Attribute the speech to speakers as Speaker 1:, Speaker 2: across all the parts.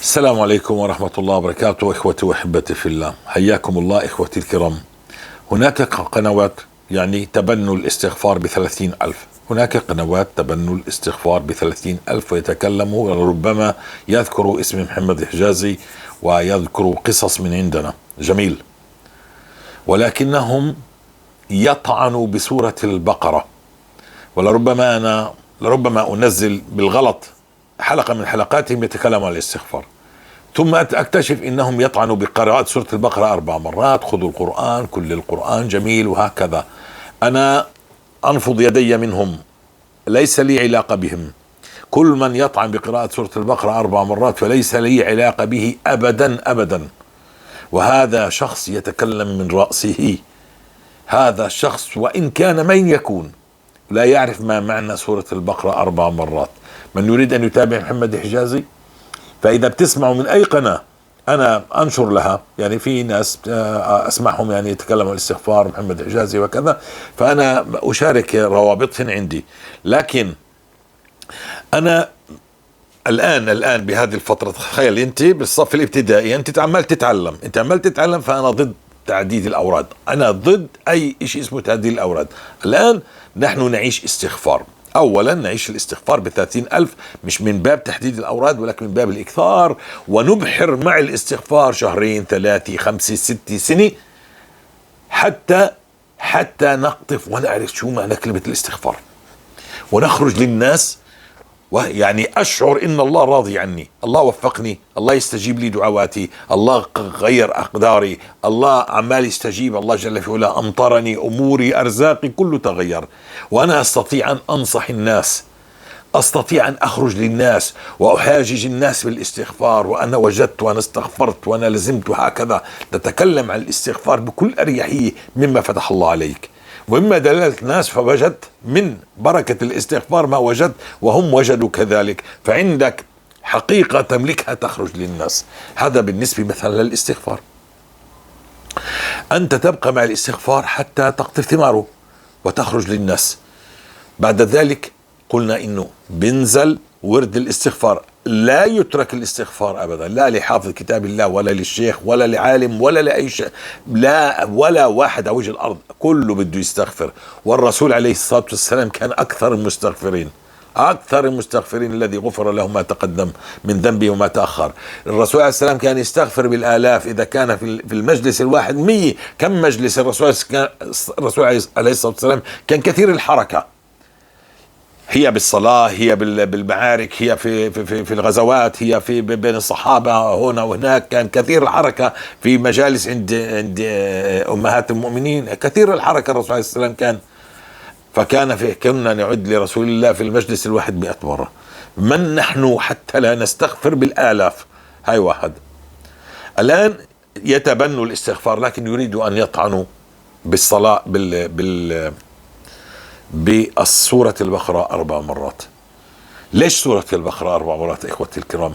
Speaker 1: السلام عليكم ورحمة الله وبركاته. إخوتي وأحبتي في الله، حياكم الله إخوتي الكرام. هناك قنوات يعني تبنوا الاستغفار ب30,000، هناك قنوات تبنوا الاستغفار ب30,000 ويتكلموا وربما يذكروا اسم محمد حجازي ويذكروا قصص من عندنا، جميل، ولكنهم يطعنوا بسورة البقرة. ولربما أنا لربما أنزل بالغلط حلقة من حلقاتهم يتكلموا عن الاستغفار، ثم أكتشف إنهم يطعنوا بقراءة سورة البقرة 4 مرات، خذوا القرآن، كل القرآن جميل وهكذا. أنا أنفض يدي منهم، ليس لي علاقة بهم. كل من يطعن بقراءة سورة البقرة 4 مرات فليس لي علاقة به أبدا أبدا. وهذا شخص يتكلم من رأسه، هذا الشخص وإن كان من يكون لا يعرف ما معنى سورة البقرة 4 مرات. من يريد أن يتابع محمد حجازي فإذا بتسمعوا من أي قناة أنا أنشر لها، يعني في ناس أسمعهم يعني يتكلموا عن الاستغفار محمد حجازي وكذا، فأنا أشارك روابطهن عندي. لكن أنا الآن بهذه الفترة، تخيل أنت بالصف الابتدائي أنت عمال تتعلم، أنت عمال تتعلم، فأنا ضد تعديد الأوراد، أنا ضد أي شيء اسمه تعديل الأوراد. الآن نحن نعيش استغفار. أولا نعيش الاستغفار ب30,000، مش من باب تحديد الأوراد ولكن من باب الإكثار، ونبحر مع الاستغفار 2 3 5 6 سنة حتى نقطف ونعرف شو معنى كلمة الاستغفار، ونخرج للناس. ويعني أشعر إن الله راضي عني، الله وفقني، الله يستجيب لي دعواتي، الله غير أقداري، الله عمال يستجيب، الله جل في علاه أمطرني، أموري، أرزاقي، كله تغير. وأنا أستطيع أن أنصح الناس، أستطيع أن أخرج للناس وأحاجج الناس بالاستغفار، وأنا وجدت وأنا استغفرت وأنا لزمت وهكذا. تتكلم عن الاستغفار بكل أريحية مما فتح الله عليك ومما دللت الناس، فوجدت من بركة الاستغفار ما وجدت وهم وجدوا كذلك. فعندك حقيقة تملكها تخرج للناس. هذا بالنسبة مثلا للاستغفار. أنت تبقى مع الاستغفار حتى تقطف ثماره وتخرج للناس. بعد ذلك قلنا إنه بنزل ورد الاستغفار، لا يترك الاستغفار أبدا، لا لحافظ كتاب الله ولا للشيخ ولا لعالم ولا لأي شيء، لا ولا واحد على وجه الأرض، كله بده يستغفر. والرسول عليه الصلاة والسلام كان أكثر المستغفرين، أكثر المستغفرين الذي غفر له ما تقدم من ذنبه وما تأخر. الرسول عليه السلام كان يستغفر بالآلاف، إذا كان في المجلس الواحد 100، كم مجلس الرسول عليه الصلاة والسلام كان كثير الحركة، هي بالصلاة، هي بالمعارك، هي في في في, في الغزوات، هي في بين الصحابة هنا وهناك، كان كثير الحركة في مجالس عند أمهات المؤمنين، كثير الحركة الرسول عليه السلام كان. فكان في كنا نعد لرسول الله في المجلس الواحد 100 مرة. من نحن حتى لا نستغفر بالآلاف؟ هاي واحد. الآن يتبنوا الاستغفار لكن يريدوا أن يطعنوا بالصلاة بالسورة البقرة 4 مرات. ليش سورة البقرة 4 مرات إخوتي الكرام؟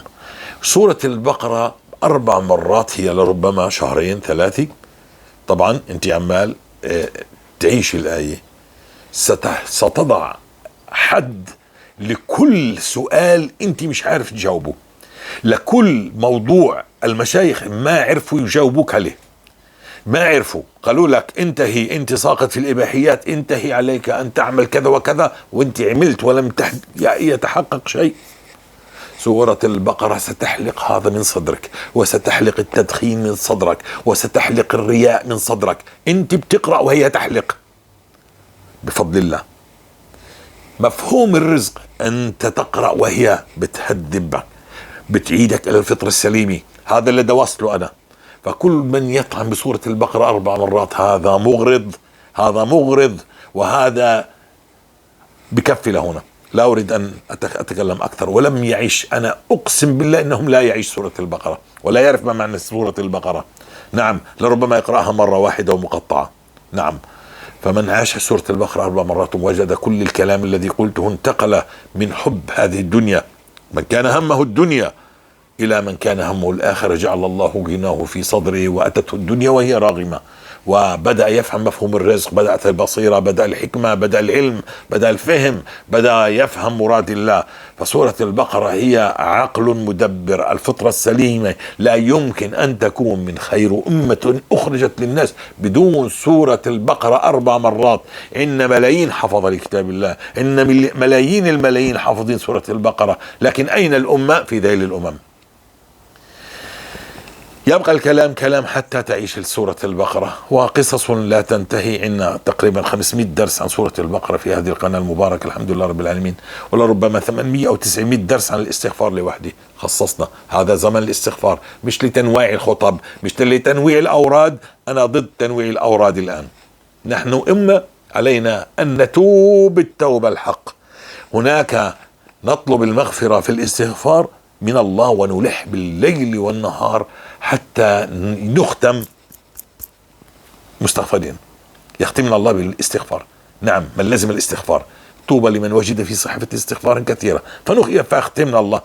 Speaker 1: سورة البقرة 4 مرات هي لربما 2 3 شهور. طبعا أنت عمال تعيش الآية، ستضع حد لكل سؤال أنت مش عارف تجاوبه، لكل موضوع المشايخ ما عرفوا يجاوبوك عليه، ما عرفوا، قالوا لك انتهي، انت ساقط في الإباحيات، انتهي، عليك أن تعمل كذا وكذا، وانت عملت ولم يتحقق شيء. سورة البقرة ستحلق هذا من صدرك، وستحلق التدخين من صدرك، وستحلق الرياء من صدرك. انت بتقرأ وهي تحلق بفضل الله. مفهوم الرزق، انت تقرأ وهي بتهدبك، بتعيدك إلى الفطر السليمة. هذا اللي دوست له أنا. فكل من يطعن بسورة البقرة 4 مرات هذا مغرض، هذا مغرض، وهذا بكفي لهنا. لا أريد أن أتكلم أكثر. ولم يعيش، أنا أقسم بالله إنهم لا يعيش سورة البقرة ولا يعرف ما معنى سورة البقرة. نعم لربما يقرأها مرة واحدة ومقطعة. نعم، فمن عاش سورة البقرة 4 مرات وجد كل الكلام الذي قلته، انتقل من حب هذه الدنيا. من كان همه الدنيا إلى من كان همه الآخرة جعل الله غناه في صدره وأتته الدنيا وهي راغمة، وبدأ يفهم مفهوم الرزق، بدأت البصيرة، بدأ الحكمة، بدأ العلم، بدأ الفهم، بدأ يفهم مراد الله. فسورة البقرة هي عقل مدبر، الفطرة السليمة. لا يمكن أن تكون من خير أمة أخرجت للناس بدون سورة البقرة 4 مرات. إن ملايين حفظ لكتاب الله، إن ملايين الملايين حافظين سورة البقرة، لكن أين الأمة؟ في ذيل الأمم. يبقى الكلام كلام حتى تعيش سورة البقرة، وقصص لا تنتهي. عندنا تقريبا 500 درس عن سورة البقرة في هذه القناة المباركة، الحمد لله رب العالمين، ولربما 800 أو 900 درس عن الاستغفار لوحده. خصصنا هذا زمن الاستغفار، مش لتنويع الخطب، مش لتنويع الأوراد. أنا ضد تنويع الأوراد الآن. نحن أمة علينا أن نتوب التوبة الحق. هناك نطلب المغفرة في الاستغفار من الله، ونلح بالليل والنهار حتى نختم مستغفرين. يختمنا الله بالاستغفار. نعم، من لزم الاستغفار طوبى لمن وجد في صحيفة استغفار كثيرة. فاختمنا الله،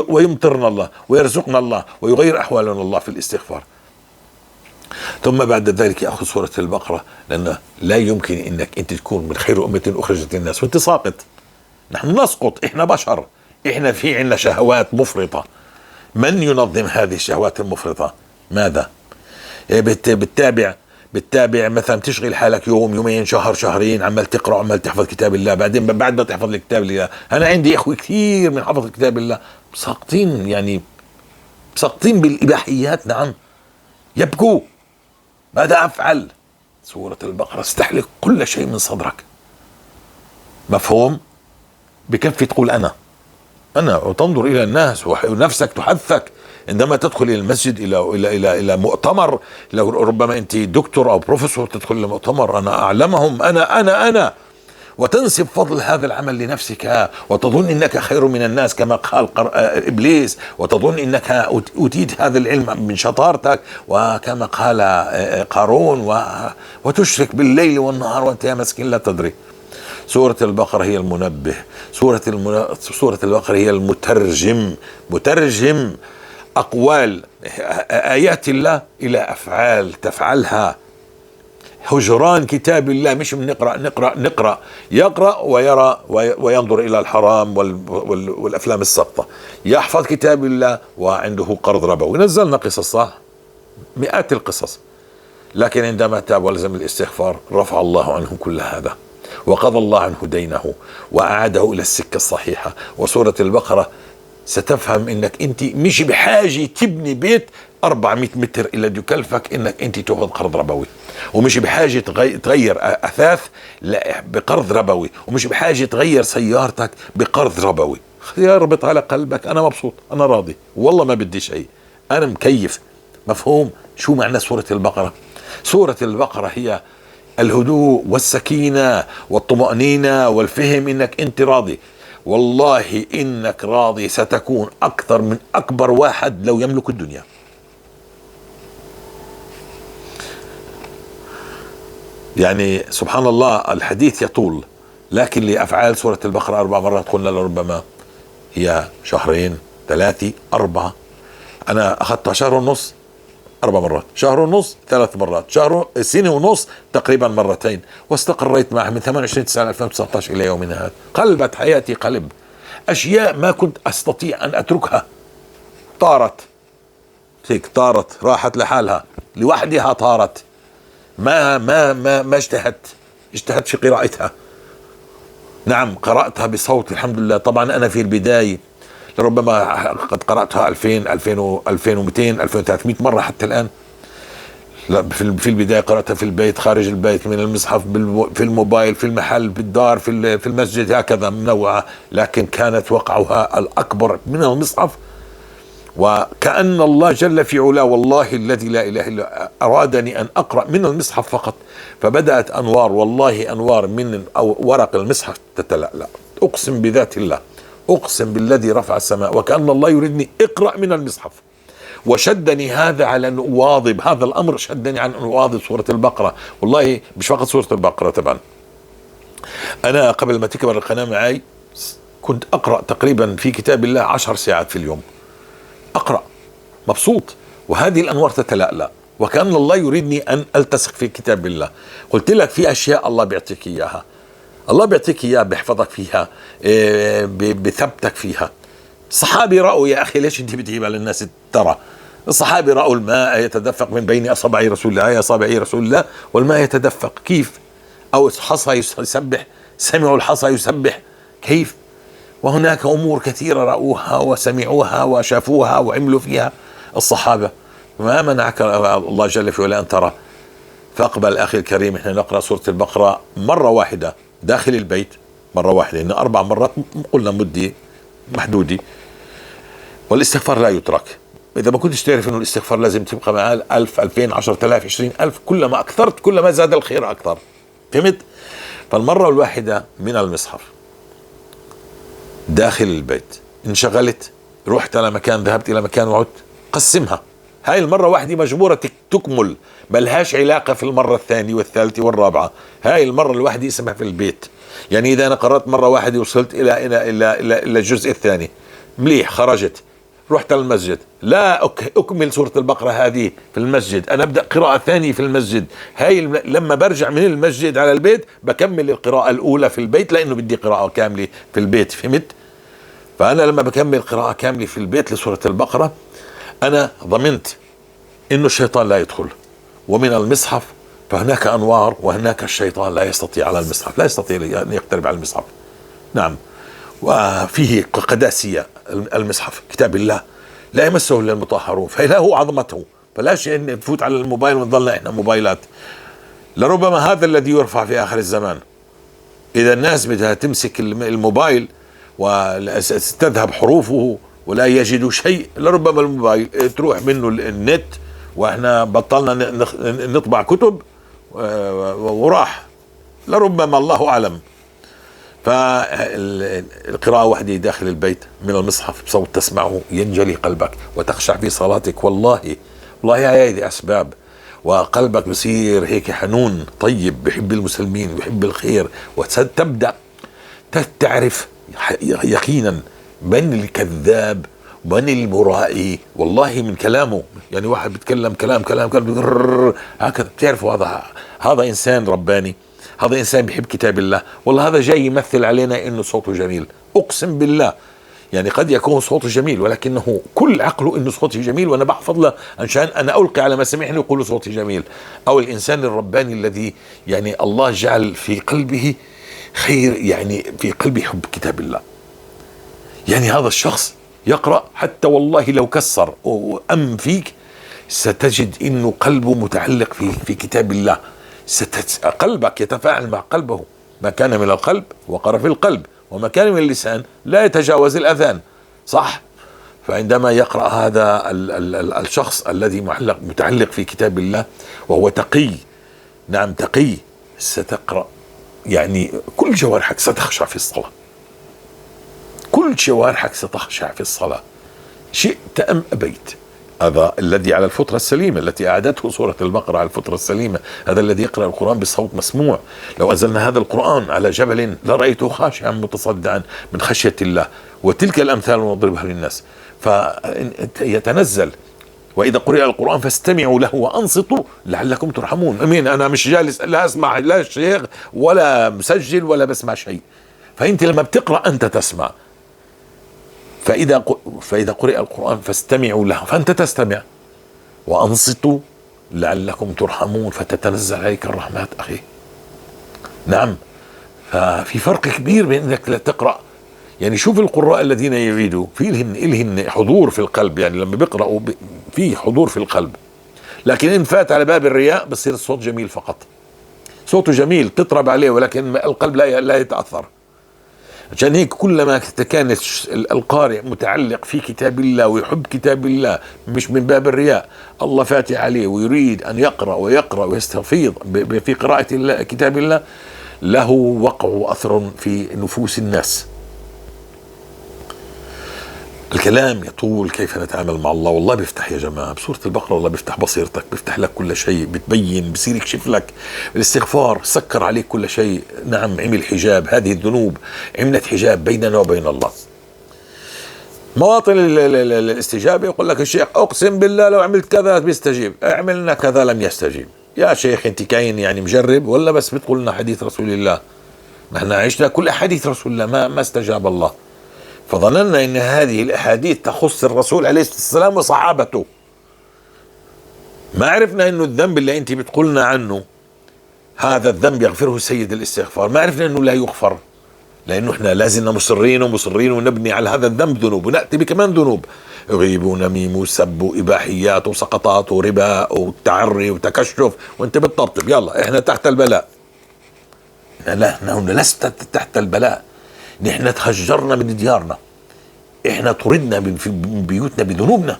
Speaker 1: ويمطرنا الله، ويرزقنا الله، ويغير أحوالنا الله في الاستغفار. ثم بعد ذلك يأخذ سورة البقرة، لأنه لا يمكن أنك أنت تكون من خير أمة أخرجت للناس وأنت ساقط. نحن نسقط، إحنا بشر، إحنا في عندنا شهوات مفرطة. من ينظم هذه الشهوات المفرطة؟ ماذا؟ بتتابع مثلا، تشغل حالك يوم يومين شهر شهرين، عمال تقرأ عمال تحفظ كتاب الله. بعدين بعد ما تحفظ الكتاب الله، أنا عندي إخوة كثير من حفظ كتاب الله ساقطين، يعني ساقطين بالإباحيات. نعم، يبكوا، ماذا أفعل؟ سورة البقرة استحلق كل شيء من صدرك. مفهوم؟ بكفي تقول أنا أنا، وتنظر إلى الناس ونفسك تحثك عندما تدخل إلى المسجد، إلى إلى إلى إلى مؤتمر. لو ربما أنت دكتور أو بروفيسور تدخل إلى مؤتمر، أنا أعلمهم، أنا أنا أنا، وتنسب فضل هذا العمل لنفسك، وتظن إنك خير من الناس كما قال إبليس، وتظن إنك أوتيت هذا العلم من شطارتك، وكما قال قارون، وتشرك بالليل والنهار وأنت يا مسكين لا تدري. سورة البقرة هي المنبه، سورة البقرة هي المترجم، مترجم أقوال آيات الله إلى أفعال تفعلها. هجران كتاب الله، مش بنقرأ نقرأ نقرأ، يقرأ ويرى وينظر إلى الحرام والأفلام السقطة، يحفظ كتاب الله وعنده قرض ربوي. نزلنا قصص صح، مئات القصص، لكن عندما تاب ولزم الاستغفار رفع الله عنه كل هذا، وقضى الله عنه دينه وأعاده إلى السكة الصحيحة. وسورة البقرة ستفهم إنك أنت مش بحاجة تبني بيت 400 متر إلا يكلفك إنك أنت تأخذ قرض ربوي، ومش بحاجة تغير أثاث بقرض ربوي، ومش بحاجة تغير سيارتك بقرض ربوي. يربط على قلبك، أنا مبسوط، أنا راضي، والله ما بدي شيء، أنا مكيف. مفهوم شو معنى سورة البقرة؟ سورة البقرة هي الهدوء والسكينة والطمأنينة والفهم إنك أنت راضي. والله إنك راضي ستكون أكثر من أكبر واحد لو يملك الدنيا. يعني سبحان الله، الحديث يطول، لكن لأفعال سورة البقرة 4 مرات قلنا لربما هي شهرين 3 4. أنا أخذتها شهر ونص 4 مرات، شهر ونص 3 مرات، شهر سنة ونص تقريبا مرتين، واستقريت معها من 28/9/2019 إلى يومنا هذا. قلبت حياتي قلب، أشياء ما كنت أستطيع أن أتركها طارت هيك، طارت، راحت لحالها لوحدها، طارت. ما ما ما ما اجتهدت في قراءتها. نعم قرأتها بصوت الحمد لله. طبعا أنا في البداية لربما قد قرأتها 2000 2000 2200 2300 مرة حتى الآن. لا، في البداية قرأتها في البيت، خارج البيت، من المصحف، في الموبايل، في المحل، بالدار، في المسجد، هكذا منوعة، لكن كانت وقعها الأكبر من المصحف. وكأن الله جل في علاه، والله الذي لا إله إلا أرادني أن أقرأ من المصحف فقط، فبدأت أنوار، والله أنوار من ورق المصحف تتلألأ. أقسم بذات الله، أقسم بالذي رفع السماء، وكأن الله يريدني اقرأ من المصحف. وشدني هذا على أن أواظب هذا الأمر، شدني على أن أواظب سورة البقرة. والله مش فقط سورة البقرة، طبعا أنا قبل ما تكبر القناة معي كنت أقرأ تقريبا في كتاب الله 10 ساعات في اليوم، أقرأ مبسوط، وهذه الأنوار تتلألأ، وكأن الله يريدني أن ألتصق في كتاب الله. قلت لك في أشياء الله بيعطيك إياها، الله بيعطيك إياها، بيحفظك فيها، بثبتك فيها. الصحابي رأوا يا أخي ليش أنت بتجيب على الناس ترى؟ الصحابي رأوا الماء يتدفق من بين أصابع رسول الله، أصابع رسول الله، والماء يتدفق كيف؟ أو الحصى يسبح، سمعوا الحصى يسبح كيف؟ وهناك أمور كثيرة رأوها وسمعوها وشافوها وعملوا فيها الصحابة. ما منعك الله جل في علاه أن ترى. فأقبل أخي الكريم، إحنا نقرأ سورة البقرة مرة واحدة داخل البيت، مرة واحدة، إن 4 مرات قلنا مدة محدودة. والاستغفار لا يترك. إذا ما كنتش تعرف إنه الاستغفار لازم تبقى معاه 1000، 2000، 10000، 20000، كلما أكثرت كلما زاد الخير أكثر. فهمت؟ فالمرة الواحدة من المصحف داخل البيت، انشغلت، رحت على مكان، ذهبت إلى مكان وعدت، قسمها. هاي المرة واحدة مجبورة تكمل، ملهاش علاقة في المرة الثانية والثالثة والرابعة. هاي المرة الواحدة اسمها في البيت. يعني إذا أنا قرأت مرة واحدة وصلت إلى إلى إلى إلى, إلى الجزء الثاني، مليح، خرجت رحت المسجد، لا أكمل سورة البقرة هذه في المسجد، أنا أبدأ قراءة ثانية في المسجد. هاي لما برجع من المسجد على البيت بكمل القراءة الأولى في البيت، لأنه بدي قراءة كاملة في البيت. فهمت؟ فأنا لما بكمل قراءة كاملة في البيت لسورة البقرة أنا ضمنت إنه الشيطان لا يدخل. ومن المصحف فهناك أنوار، وهناك الشيطان لا يستطيع على المصحف، لا يستطيع أن يقترب على المصحف. نعم، وفيه قداسية المصحف، كتاب الله لا يمسه إلا المطهرون، فله عظمته. فلا شيء أن نفوت على الموبايل ونظلنا إحنا موبايلات. لربما هذا الذي يرفع في آخر الزمان، إذا الناس بدها تمسك الموبايل وتذهب حروفه ولا يجد شيء، لربما الموبايل تروح منه النت، وإحنا بطلنا نطبع كتب وراح، لربما، الله أعلم. فالقراءة وحدة داخل البيت من المصحف بصوت تسمعه ينجلي قلبك وتخشع في صلاتك. والله والله هذه أسباب، وقلبك بصير هيك حنون طيب، بحب المسلمين بحب الخير، وتبدأ تعرف يقينا من الكذاب ومن المرائي. والله من كلامه، يعني واحد بيتكلم كلام كلام كلام هكذا، بتعرفوا هذا إنسان رباني، هذا إنسان بيحب كتاب الله، والله هذا جاي يمثل علينا إنه صوته جميل. أقسم بالله يعني قد يكون صوته جميل، ولكنه كل عقله إنه صوتي جميل وأنا بحفظ له عشان أنا ألقي على ما سمعني يقول صوتي جميل. أو الإنسان الرباني الذي يعني الله جعل في قلبه خير، يعني في قلبه حب كتاب الله. يعني هذا الشخص يقرأ حتى والله لو كسر وأم فيك، ستجد إنه قلبه متعلق في كتاب الله. قلبك يتفاعل مع قلبه. ما كان من القلب وقر في القلب، وما كان من اللسان لا يتجاوز الأذان، صح؟ فعندما يقرأ هذا الشخص الذي متعلق في كتاب الله وهو تقي، نعم تقي، ستقرأ يعني كل جوارحك ستخشع في الصلاة، كل جوارحك ستخشع في الصلاة شئت أم أبيت. هذا الذي على الفطرة السليمة التي أعدته سورة البقرة على الفطرة السليمة، هذا الذي يقرأ القرآن بصوت مسموع. لو أنزلنا هذا القرآن على جبل لرأيته خاشعا متصدعا من خشية الله، وتلك الأمثال نضربها للناس. فيتنزل وإذا قرئ القرآن فاستمعوا له وأنصتوا لعلكم ترحمون. أمين، أنا مش جالس لا أسمع لا شيخ ولا مسجل ولا بسمع شيء. فأنت لما بتقرأ أنت تسمع. فإذا قرئ القرآن فاستمعوا له، فأنت تستمع، وأنصتوا لعلكم ترحمون، فتتنزل عليك الرحمات أخي. نعم، ففي فرق كبير بين أنك لا تقرأ. يعني شوف القراء الذين يعيدوا في لهن حضور في القلب، يعني لما بيقرأوا في حضور في القلب. لكن إن فات على باب الرياء بصير الصوت جميل فقط، صوته جميل تطرب عليه، ولكن القلب لا يتأثر. عشان هيك كلما كان القارئ متعلق في كتاب الله ويحب كتاب الله، مش من باب الرياء، الله فاتح عليه ويريد أن يقرأ ويقرأ ويستفيض في قراءة الله كتاب الله، له وقع وأثر في نفوس الناس. الكلام يطول كيف نتعامل مع الله. والله بيفتح يا جماعة بسورة البقرة، والله بيفتح بصيرتك، بيفتح لك كل شيء، بتبين، بصير يكشف لك. الاستغفار سكر عليك كل شيء. نعم، عمل حجاب، هذه الذنوب عملت حجاب بيننا وبين الله. مواطن الاستجابة يقول لك الشيخ أقسم بالله لو عملت كذا بيستجيب، عملنا كذا لم يستجيب. يا شيخ أنت كاين يعني مجرب ولا بس بتقول لنا حديث رسول الله؟ نحن عشنا كل أحاديث رسول الله ما استجاب الله، فظننا أن هذه الأحاديث تخص الرسول عليه الصلاة والسلام وصحابته. ما عرفنا أنه الذنب اللي أنت بتقولنا عنه هذا الذنب يغفره سيد الاستغفار، ما عرفنا أنه لا يغفر، لأنه إحنا لازلنا مصرين ومصرين ونبني على هذا الذنب ذنوب، ونأتي بكمان ذنوب، غيب ونميم وسب وإباحيات وسقطات وربا وتعري وتكشف، وأنت بتطبطب يلا إحنا تحت البلاء. لا، نحن لست تحت البلاء، نحن تهجرنا من ديارنا، إحنا طردنا من بيوتنا بذنوبنا.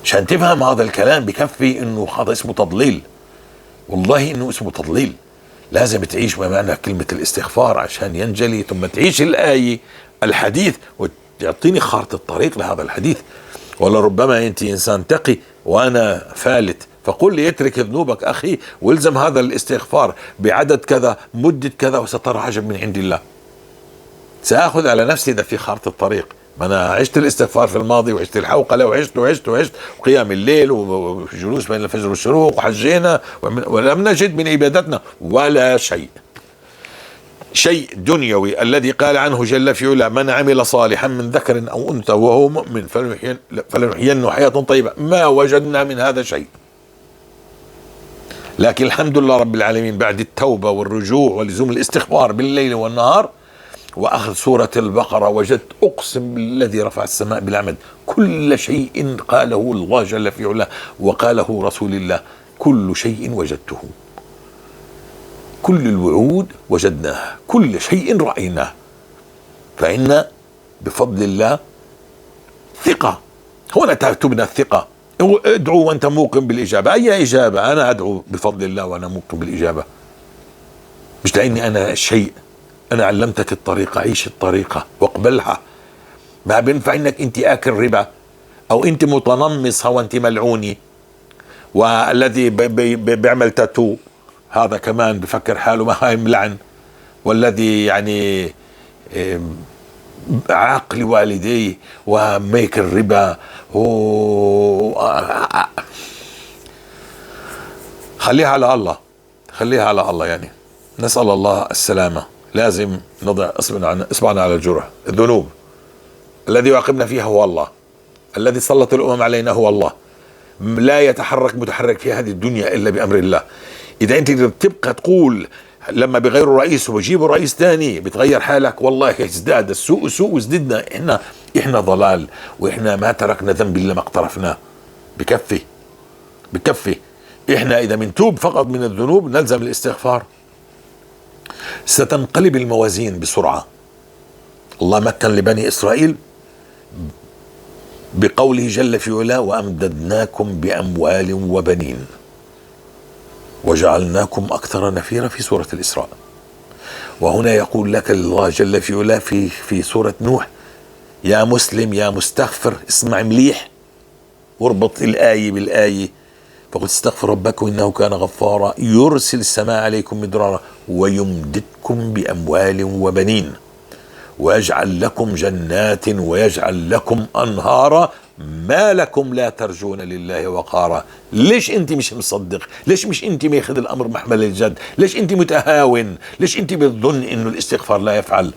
Speaker 1: عشان تفهم هذا الكلام بكفي إنه هذا اسمه تضليل، والله إنه اسمه تضليل. لازم تعيش ما معنى كلمة الاستغفار عشان ينجلي، ثم تعيش الآية الحديث وتعطيني خارطة الطريق لهذا الحديث. ولربما أنت إنسان تقي وأنا فالت، فقل لي اترك ذنوبك أخي والزم هذا الاستغفار بعدد كذا مدة كذا وسترى عجب من عند الله. سأخذ على نفسي إذا في خارطة الطريق. ما أنا عشت الاستغفار في الماضي وعشت الحوقلة وعشت وعشت وعشت وقيام الليل وجلوس بين الفجر والشروق وحجينا ولم نجد من عبادتنا ولا شيء. شيء دنيوي الذي قال عنه جل في علا من عمل صالحا من ذكر أو أنثى وهو مؤمن فلنحيينه حياة طيبة، ما وجدنا من هذا شيء. لكن الحمد لله رب العالمين بعد التوبة والرجوع ولزوم الاستغفار بالليل والنهار وأخذ سورة البقرة وجدت أقسم بالذي رفع السماء بالعمد كل شيء قاله الله جل في علاه وقاله رسول الله، كل شيء وجدته، كل الوعود وجدناها، كل شيء رأيناه. فإن بفضل الله ثقة، هنا تبنى الثقة. ادعو وأنت موقن بالإجابة. أي إجابة؟ أنا أدعو بفضل الله وأنا موقن بالإجابة، مش لأني أنا شيء، أنا علمتك الطريقة، عيش الطريقة واقبلها. ما بينفع إنك أنت آكل ربا أو أنت متنمصة وأنت ملعوني، والذي بيعمل تاتو هذا كمان بفكر حاله ما هاي ملعن، والذي يعني عاق لوالديه وميك الربا خليها على الله، خليها على الله. يعني نسأل الله السلامة. لازم نضع اصبعنا على الجرح. الذنوب الذي يعاقبنا فيها هو الله، الذي سلط الأمم علينا هو الله، لا يتحرك متحرك في هذه الدنيا إلا بأمر الله. إذا أنت تبقى تقول لما بغيروا رئيس وبجيبوا رئيس ثاني بتغير حالك، والله ازداد السوء سوء وازددنا احنا ضلال، واحنا ما تركنا ذنب الا ما اقترفناه. بكفي بكفي. احنا اذا منتوب فقط من الذنوب نلزم الاستغفار، ستنقلب الموازين بسرعة. الله مكن لبني إسرائيل بقوله جل في علاه وأمددناكم بأموال وبنين وجعلناكم أكثر نفيرا في سورة الإسراء. وهنا يقول لك الله جل في علاه في سورة نوح يا مسلم يا مستغفر اسمع مليح واربط الآية بالآية، فقل استغفر ربكم إنه كان غفارا يرسل السماء عليكم مدرارا ويمددكم بأموال وبنين ويجعل لكم جنات ويجعل لكم أنهارا ما لكم لا ترجون لله وقارا. ليش أنت مش مصدق؟ ليش مش أنت ماخذ الأمر محمل الجد؟ ليش أنت متهاون؟ ليش أنت بتظن إنه الاستغفار لا يفعل؟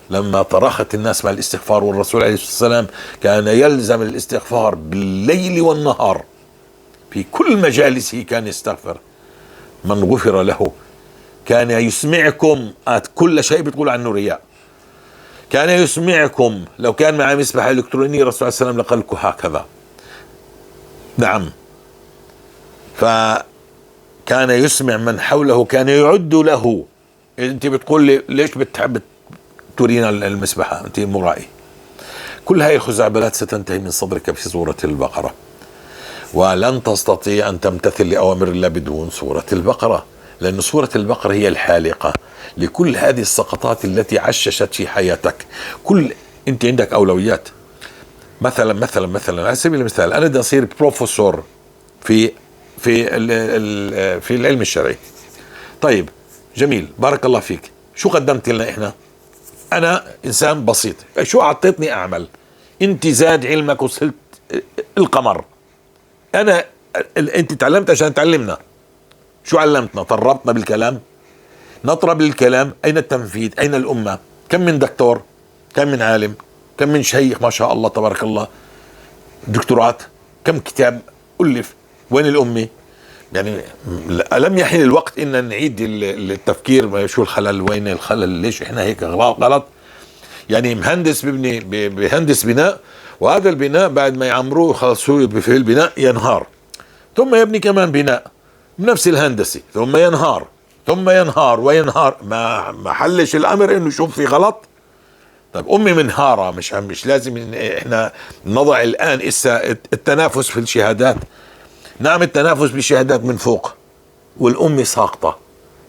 Speaker 1: لما طرخت الناس مع الاستغفار، والرسول عليه الصلاة والسلام كان يلزم الاستغفار بالليل والنهار، في كل مجالسه كان يستغفر. من غفر له كان يسمعكم كل شيء بتقول عنه رياء، كان يسمعكم. لو كان معه مسبحة إلكترونية الرسول عليه السلام لقال لكم هكذا. نعم، فكان يسمع من حوله، كان يعد له. انت بتقول لي ليش بتحب ترينا المسبحة؟ انت مرائي. كل هاي الخزعبلات ستنتهي من صدرك في سورة البقرة، ولن تستطيع أن تمتثل لأوامر الله بدون سورة البقرة، لأن سورة البقرة هي الحالقة لكل هذه السقطات التي عششت في حياتك. كل أنت عندك أولويات. مثلا مثلا مثلا على سبيل المثال، أنا بدي أصير بروفيسور في في في العلم الشرعي. طيب جميل، بارك الله فيك، شو قدمت لنا إحنا؟ أنا إنسان بسيط، شو أعطيتني أعمل؟ أنت زاد علمك وصلت القمر، أنا أنت تعلمت عشان تعلمنا، شو علمتنا؟ طربتنا بالكلام، نطرب الكلام، أين التنفيذ؟ أين الأمة؟ كم من دكتور، كم من عالم، كم من شيخ ما شاء الله تبارك الله، دكتورات، كم كتاب ألف، وين الأمة؟ يعني ألم يحين الوقت إن نعيد التفكير؟ شو الخلل؟ وين الخلل؟ ليش إحنا هيك غلط؟ يعني مهندس ببني، بهندس بناء، وهذا البناء بعد ما يعمروه خلصوه في البناء ينهار، ثم يبني كمان بناء بنفس الهندسة، ثم ينهار، ثم ينهار وينهار. ما حلش الأمر إنه شوف في غلط. طيب أمي منهارة، مش لازم إحنا نضع الآن إسا التنافس في الشهادات. نعم التنافس بالشهادات من فوق، والأمة ساقطة،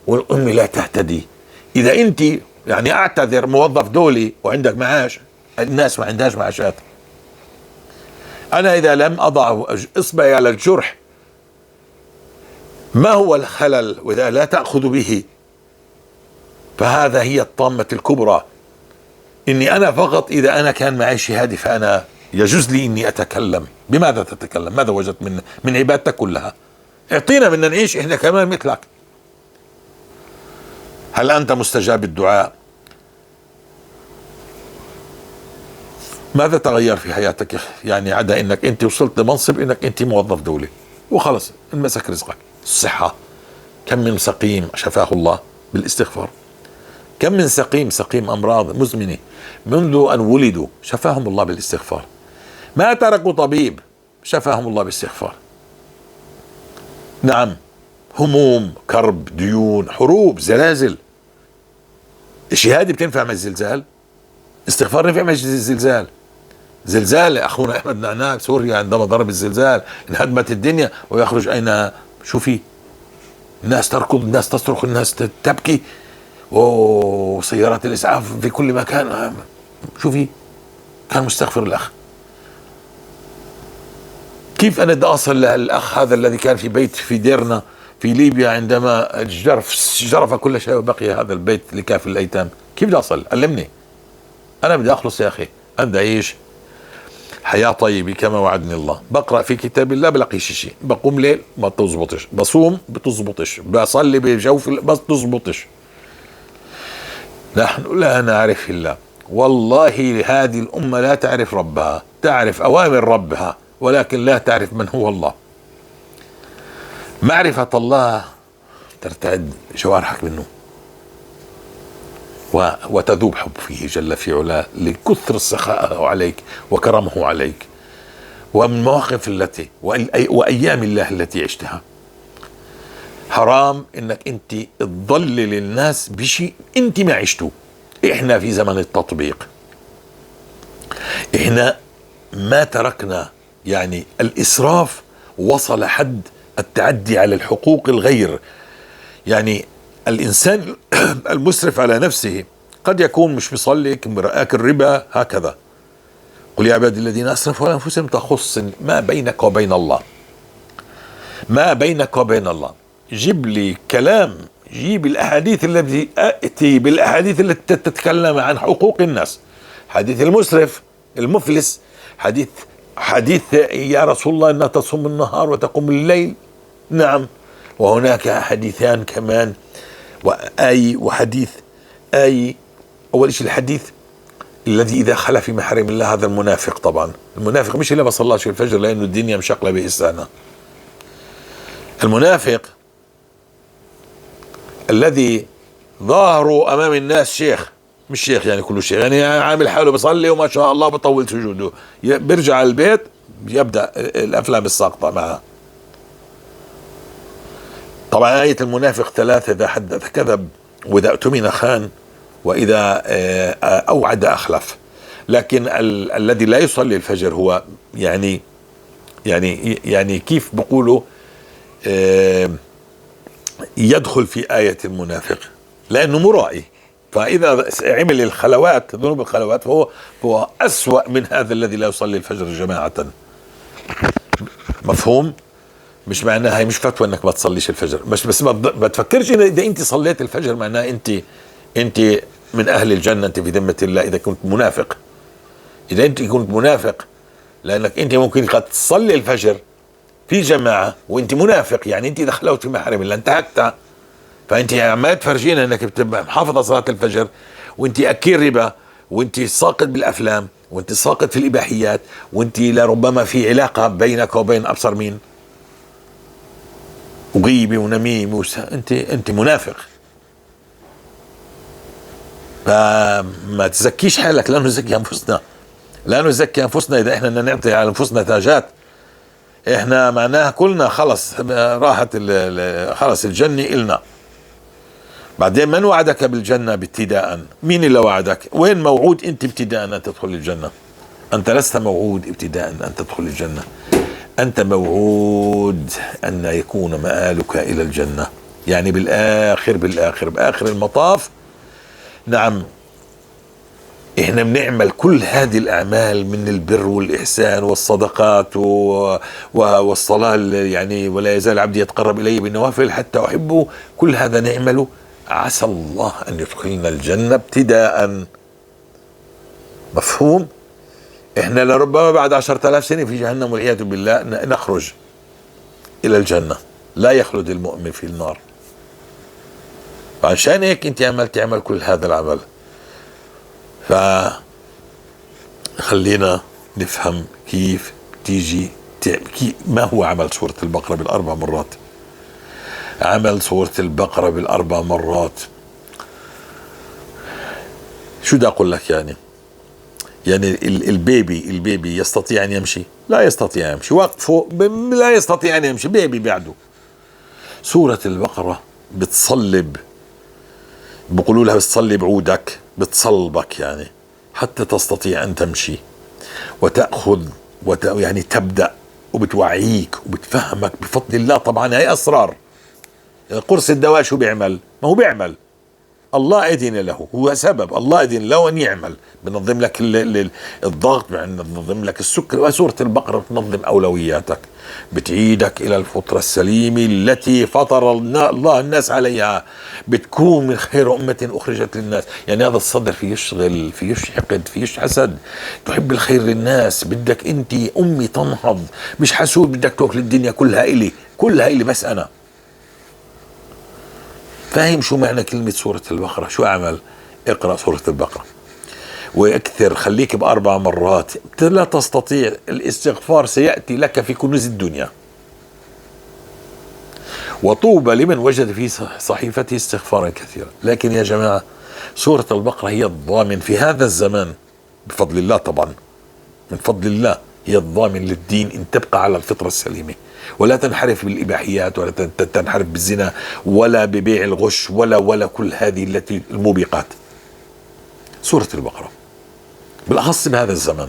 Speaker 1: والأمة لا تهتدي. إذا أنت يعني أعتذر موظف دولي وعندك معاش، الناس ما عندهاش معاشات. أنا إذا لم أضع إصبعي على الجرح ما هو الخلل وإذا لا تأخذ به، فهذا هي الطامة الكبرى. إني أنا فقط إذا أنا كان معي شهادة فأنا يجوز لي إني أتكلم. بماذا تتكلم؟ ماذا وجدت من عبادتك كلها؟ اعطينا بدنا نعيش إحنا كمان مثلك. هل أنت مستجاب الدعاء؟ ماذا تغير في حياتك؟ يعني عدا إنك أنت وصلت لمنصب إنك أنت موظف دولي وخلص انمسك رزقك. الصحة، كم من سقيم شفاه الله بالاستغفار، كم من سقيم أمراض مزمنة منذ أن ولدوا شفاهم الله بالاستغفار، ما تركوا طبيب شفاهم الله بالاستغفار. نعم، هموم، كرب، ديون، حروب، زلازل. الشهادة بتنفع مع الزلزال؟ استغفار نفع مع الزلزال. زلزال أخونا أحمد نعناع سوريا عندما ضرب الزلزال انهدمت الدنيا، ويخرج أين؟ شو في؟ الناس تركض، الناس تصرخ، الناس تبكي، وسيارات الإسعاف في كل مكان. شو في؟ كان مستغفر الأخ. كيف أنا بدي أصل للأخ هذا الذي كان في بيت في ديرنا في ليبيا عندما جرف كل شيء وبقي هذا البيت لكافل الأيتام؟ كيف بدي أصل؟ علمني. أنا بدي أخلص يا أخي، أنا بدي أعيش حياة طيبة كما وعدني الله. بقرأ في كتاب الله بلاقيش شيء، بقوم ليل ما تزبطش، بصوم بتزبطش، بصلي بجوف ما تزبطش. نحن لا نعرف الله، والله هذه الأمة لا تعرف ربها، تعرف أوامر ربها ولكن لا تعرف من هو الله. معرفة الله ترتعد جوارحك منه وتذوب حب فيه جل في علاه لكثر سخائه عليك وكرمه عليك، ومن مواقف التي وأيام الله التي عشتها. حرام انك انت تضلل الناس بشيء انت ما عشته. احنا في زمن التطبيق، احنا ما تركنا يعني الاسراف وصل حد التعدي على الحقوق الغير. يعني الانسان المسرف على نفسه قد يكون مش بيصلي، اكل ربا، هكذا. قل يا عبادي الذين اسرفوا على انفسهم، تخص ما بينك وبين الله، ما بينك وبين الله. جيب لي كلام، جيب الاحاديث التي اتي بالاحاديث التي تتكلم عن حقوق الناس. حديث المسرف المفلس، حديث يا رسول الله انها تصوم النهار وتقوم الليل. نعم، وهناك حديثان كمان، وآي وحديث آي. أول شيء الحديث الذي إذا خلا في محارم الله، هذا المنافق. طبعا المنافق مش اللي ما صلاش الفجر لأنه الدنيا مشقلبة السنة. المنافق الذي ظاهره أمام الناس شيخ، مش شيخ يعني كله شيخ، يعني عامل حاله بصلي وما شاء الله بطول سجوده، بيرجع على البيت يبدأ الأفلام الساقطة معه. طبعا آية المنافق ثلاثة: إذا حدث كذب، وإذا اؤتمن خان، وإذا أوعد أخلف. لكن الذي لا يصلي الفجر هو يعني يعني يعني كيف بقولوا يدخل في آية المنافق لأنه مرائي. فإذا عمل الخلوات، ذنوب الخلوات، فهو أسوأ من هذا الذي لا يصلي الفجر جماعة. مفهوم؟ مش معناها هي مش فتوى انك ما تصليش الفجر، مش بس ما تفكرش ان اذا انت صليت الفجر معناها انت من أهل الجنة، أنت في ذمة الله إذا كنت منافق. إذا أنت كنت منافق، لأنك أنت ممكن قد تصلي الفجر في جماعة وأنت منافق، يعني أنت دخلت في محارم الله، انتهكتها. فأنت عمال تفرجينا أنك بتبقى محافظة صلاة الفجر وأنت أكيل ربا وأنت ساقط بالأفلام وأنت ساقط في الإباحيات وأنت لربما في علاقة بينك وبين أبصر مين، وغيبة ونميمة، أنت منافق. فما تزكيش حالك، لا نزكي أنفسنا، لا نزكي أنفسنا. إذا إحنا بدنا نعطي على أنفسنا تاجات، إحنا معناها كلنا خلص راحت خلص الجنة إلنا. بعدين من وعدك بالجنة ابتداء؟ مين اللي وعدك؟ وين موعود أنت ابتداء أن تدخل الجنة؟ أنت لست موعود ابتداء أن تدخل الجنة، أنت موعود أن يكون مآلك إلى الجنة، يعني بالآخر، بالآخر، بآخر المطاف. نعم، إحنا بنعمل كل هذه الأعمال من البر والإحسان والصدقات والصلاة، يعني ولا يزال عبدي يتقرب إلي بالنوافل حتى أحبه، كل هذا نعمله عسى الله أن يدخلنا الجنة ابتداء. مفهوم؟ إحنا لربما بعد 10,000 سنة في جهنم والعياذ بالله نخرج إلى الجنة، لا يخلد المؤمن في النار. فعشان هيك أنت عمال تعمل كل هذا العمل. فخلينا نفهم كيف تيجي ما هو عمل سورة البقرة بالأربع مرات. عمل سورة البقرة بالأربع مرات شو بدي أقول لك؟ يعني البيبي يستطيع أن يمشي؟ لا يستطيع أن يمشي، وقفه لا يستطيع أن يمشي، بيبي بعده. سورة البقرة بتصلب، بقولوا لها بتصلب عودك، بتصلبك يعني حتى تستطيع أن تمشي وتأخذ يعني تبدأ، وبتوعيك وبتفهمك بفضل الله. طبعا هي أسرار. قرص الدواء شو بيعمل؟ ما هو بيعمل، الله أذن له، هو سبب، الله أذن له أن يعمل. بنظم لك الضغط، بنظم لك السكر. وسورة البقرة بتنظم أولوياتك، بتعيدك إلى الفطرة السليمة التي فطر الله الناس عليها، بتكون من خير أمة أخرجت للناس. يعني هذا الصدر فيش غل، فيش حقد، فيش حسد، تحب الخير للناس. بدك أنت أمي تنهض، مش حسود، بدك تأكل الدنيا كلها إلي، كلها إلي بس أنا. فاهم شو معنى كلمة سورة البقرة؟ شو أعمل؟ اقرأ سورة البقرة وأكثر، خليك بأربع مرات. لا تستطيع الاستغفار، سيأتي لك في كنوز الدنيا. وطوبى لمن وجد في صحيفته استغفارا كثيرا. لكن يا جماعة، سورة البقرة هي الضامن في هذا الزمان بفضل الله، طبعا من فضل الله، هي الضامن للدين إن تبقى على الفطرة السليمة ولا تنحرف بالإباحيات ولا تنحرف بالزنا ولا ببيع الغش ولا كل هذه التي الموبقات. سورة البقرة بالأخص بهذا الزمان،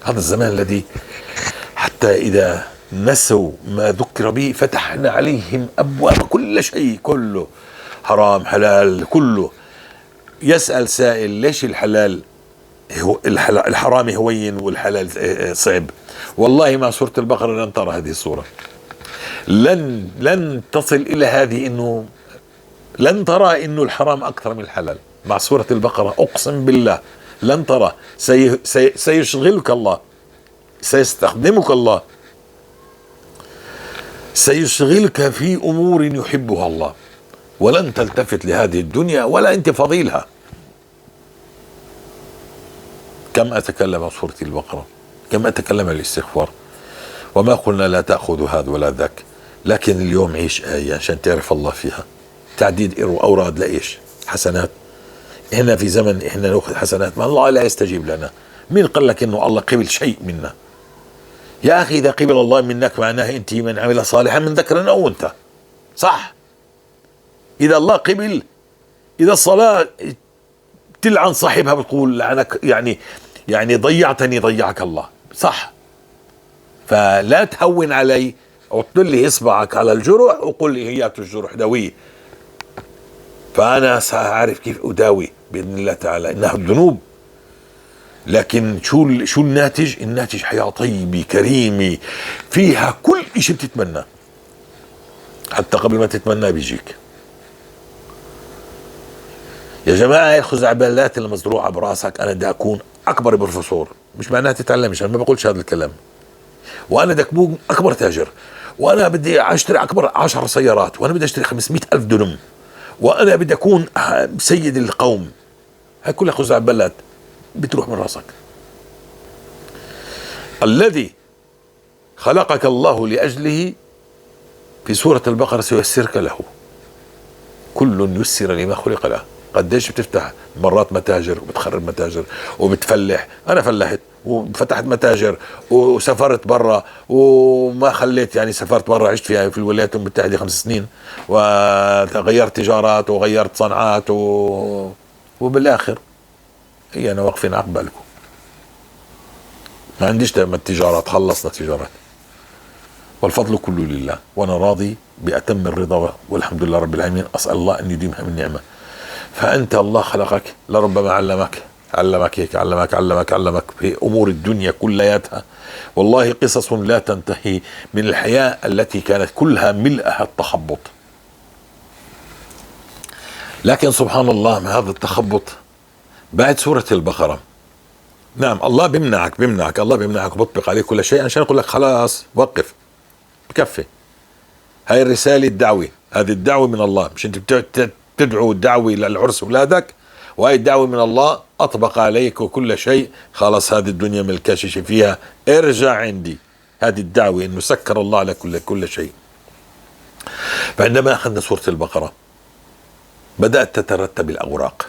Speaker 1: هذا الزمان الذي حتى إذا نسوا ما ذكر به فتحنا عليهم أبواب كل شيء، كله حرام حلال كله. يسأل سائل ليش الحلال الحرام هوين والحلال صعب؟ والله مع سورة البقرة لن ترى هذه الصورة، لن تصل إلى هذه، إنه لن ترى إنه الحرام أكثر من الحلال مع سورة البقرة، أقسم بالله لن ترى. سيشغلك الله، سيستخدمك الله، سيشغلك في أمور يحبها الله، ولن تلتفت لهذه الدنيا ولا أنت فضيلها. كم أتكلم عن سورة البقرة، كم أتكلم عن الاستغفار، وما قلنا لا تأخذ هذا ولا ذاك، لكن اليوم عيش آية عشان تعرف الله فيها. تعديد أوراد لإيش؟ حسنات. إحنا في زمن إحنا نأخذ حسنات، ما الله لا يستجيب لنا. مين قال لك إنه الله قبل شيء منا؟ يا أخي إذا قبل الله منك معناه أنت من عمل صالحا من ذكر أو أنثى، صح؟ إذا الله قبل، إذا الصلاة تلعن صاحبها بتقول لعنك، يعني ضيعتني ضيعك الله، صح؟ فلا تهون علي، حط لي اصبعك على الجرح وقل لي هيات الجرح داويه، فانا ساعرف كيف اداوي باذن الله تعالى. انها الذنوب، لكن شو الناتج؟ الناتج حياة طيبة كريمة فيها كل شيء بتتمناه، حتى قبل ما تتمناه بيجيك. يا جماعة هاي الخزعبلات اللي مزروعة براسك، أنا بدي أكون أكبر بروفيسور، مش معناها تتعلمش، أنا ما بقولش هذا الكلام. وأنا بدي أكون أكبر تاجر، وأنا بدي أشتري أكبر 10 سيارات، وأنا بدي أشتري 500 ألف دنم، وأنا بدي أكون سيد القوم. هاي كلها خزعبلات بتروح من راسك. الذي خلقك الله لأجله في سورة البقرة سييسرك له، كل يسر لما خلق له. قديش بتفتح مرات متاجر وبتخرب متاجر وبتفلح. أنا فلحت وفتحت متاجر وسافرت برا وما خليت، يعني سافرت برا، عشت فيها في الولايات المتحدة 5 سنين، وغيرت تجارات وغيرت صنعات وبالآخر هي أنا واقفين عقبالكم. ما عنديش تجارات، خلصنا تجارات، والفضل كله لله، وأنا راضي بأتم الرضا والحمد لله رب العالمين. أسأل الله أن يديمها من نعمة. فأنت الله خلقك، لربما علمك، علمك هيك، علمك علمك علمك في أمور الدنيا كلياتها. والله قصص لا تنتهي من الحياة التي كانت كلها ملأها التخبط. لكن سبحان الله، ما هذا التخبط بعد سورة البقرة. نعم الله بيمنعك، بيمنعك، الله بيمنعك وبطبق عليك كل شيء عشان يقول لك خلاص وقف، بكفي. هاي الرسالة الدعوة، هذه الدعوة من الله، مش انت بتدعو الدعوة للعرس اولادك، وهي الدعوة من الله، اطبق عليك كل شيء، خلاص هذه الدنيا ملكاش شيء فيها، ارجع عندي. هذه الدعوة انه سكر الله على كل شيء. فعندما اخذنا سورة البقرة بدأت تترتب الاوراق،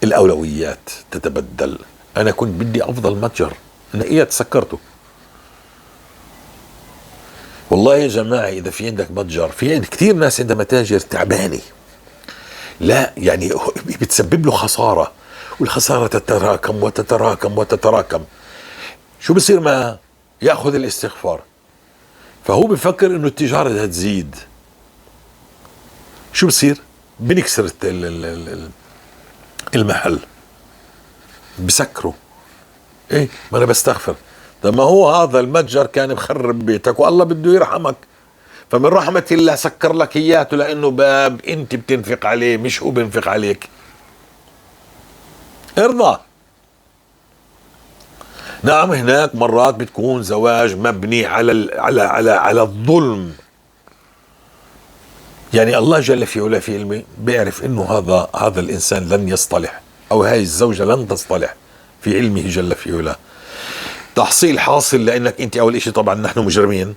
Speaker 1: الاولويات تتبدل. انا كنت بدي افضل متجر، انا ايه تسكرته. والله يا جماعة إذا في عندك متجر، في عند كثير ناس عندها متاجر تعبانة، لا يعني بتسبب له خسارة، والخسارة تتراكم وتتراكم وتتراكم. شو بصير؟ ما يأخذ الاستغفار، فهو بفكر إنه التجارة بدها تزيد. شو بصير؟ بنكسر المحل، بسكره. إيه ما أنا بستغفر. طب ما هو هذا المتجر كان مخرب بيتك والله بده يرحمك، فمن رحمة الله سكر لك إياته، لأنه باب أنت بتنفق عليه مش هو بينفق عليك. ارضى. نعم هناك مرات بتكون زواج مبني على على على على الظلم. يعني الله جل في علاه في علمه بيعرف انه هذا الانسان لن يصطلح، او هاي الزوجة لن تصطلح في علمه جل في علاه. تحصيل حاصل، لانك انت اول شيء طبعا نحن مجرمين،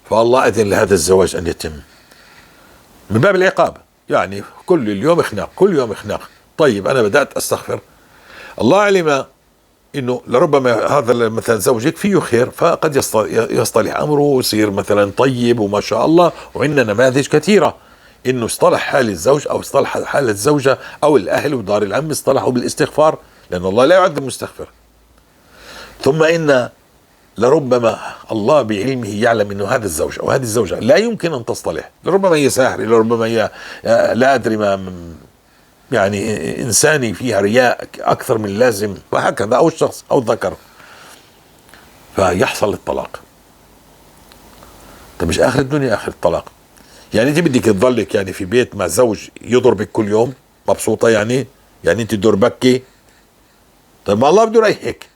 Speaker 1: فالله اذن لهذا الزواج ان يتم من باب العقاب. يعني كل اليوم خناق، كل يوم خناق. طيب انا بدات استغفر، الله علم انه لربما هذا مثلا زوجك فيه خير، فقد يصطلح امره ويصير مثلا طيب وما شاء الله. وعندنا نماذج كثيرة انه اصطلح حال الزوج او اصطلح حال الزوجة او الاهل ودار العم اصطلحوا بالاستغفار، لان الله لا يعذب المستغفر. ثم ان لربما الله بعلمه يعلم انه هذا الزوج او هذه الزوجة لا يمكن ان تصطلح، لربما هي ساحرة، لربما هي لا ادري ما، يعني انساني فيها رياء اكثر من اللازم وهكذا، او الشخص او الذكر، فيحصل الطلاق. طب مش اخر الدنيا اخر الطلاق؟ يعني انت بدك تضلك يعني في بيت مع زوج يضربك كل يوم مبسوطة؟ يعني انت دربكي؟ طيب ما الله بده يريحك.